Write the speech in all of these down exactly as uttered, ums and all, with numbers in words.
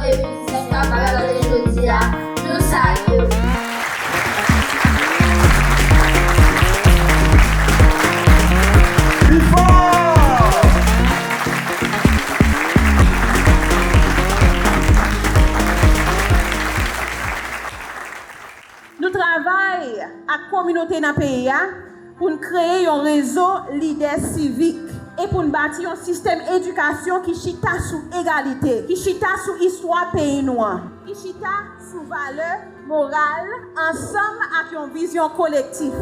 Epi jiska valè jodi a, nou salye w. Nou travay ak kominote nan peyi a pou n kreye yon rezo lidè sivik e pou n bati yon sistèm edikasyon ki chita sou egalite, ki chita sou istwa peyi nou an, ki chita sou valè moral ansanm ak yon vizyon kolektif.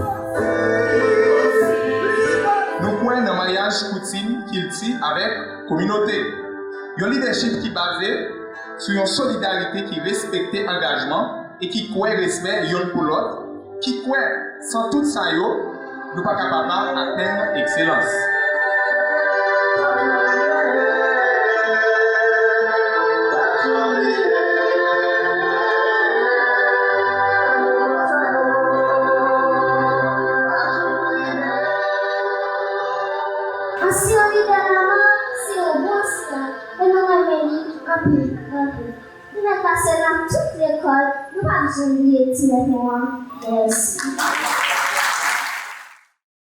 Nou kwè nan maryaj koutim, kilti avèk kominote. Yon lidèchip ki baze sou yon solidarite ki respekte angajman e ki kwè respè youn pou lòt, ki kwè san tout sa yo, nou pa kapab atenn ekselans. Ansyen lidè Mama se yon bon ansyen e nou renmen li anpil, anpil. Li mèt pase nan tout lekòl, nou p ap janm bliye ti nèg nou an. Mèsi.